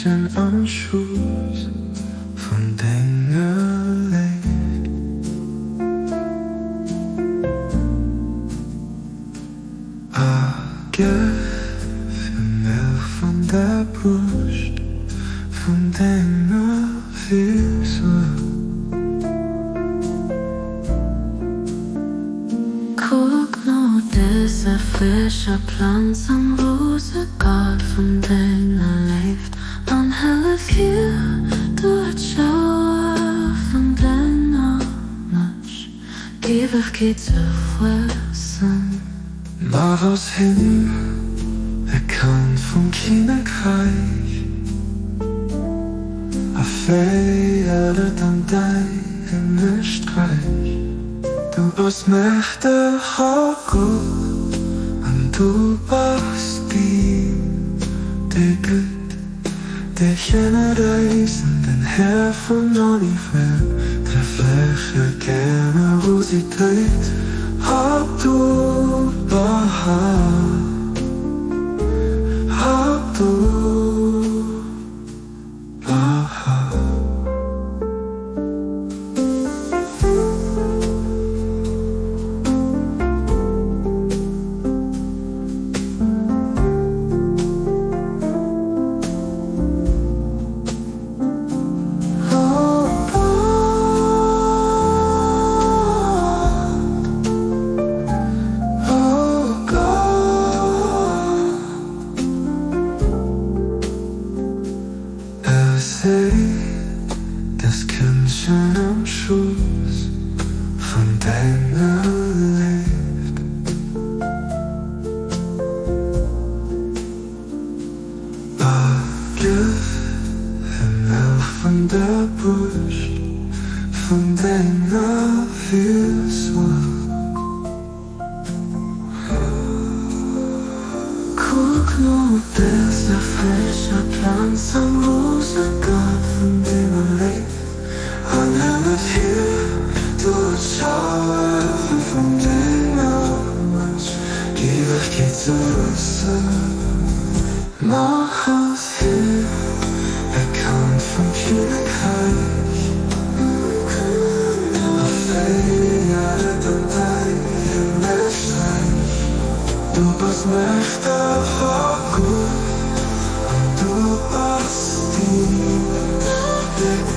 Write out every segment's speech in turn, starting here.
Kindchen am Schooss vun denger Léift. A gëff him Milch vun der Bruscht vun denger Virsuerg. Kuck no dëser frëscher Planz am Rosegaart vun denger Léift an hëllef hir duerch d'Schauer vun denger Mëtsch d'Éiwegkeet ze wuessen. Maach aus him e Kand vum Kinnekräich a féier et an däi himmlescht Räich. Du bass mächteg a gutt, an du bass deen, dee gëtt, dee Generéisen, den Här vun Univers, Treffleche Generositéit hat du behal, hat du behal. Oh Gott, oh Gott. Er seet das Kindchen am Schoss vun denger Léift. A gëff him Milch vun der Bruscht vun denger Virsuerg. Kuck no dëser frëscher Planz am Rosegaart vun denger Léift an hëllef hir duerch d'Schauer vun denger Mëtsch d'Ewegkeet ze wuessen. Maach aus hir e Kand vum Kinnekräich a féier et an däi himmlescht Räich. Du bass mächteg a gutt an du bass deen, dee gëtt.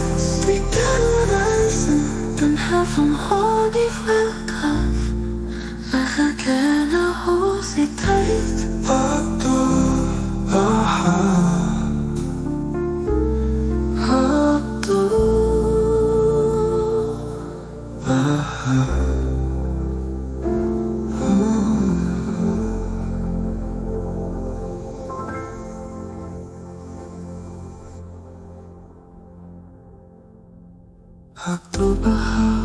Déi Generéisen, den Här vum Honigweltreff, Maache Generositéit. Abdu'l-Bahá.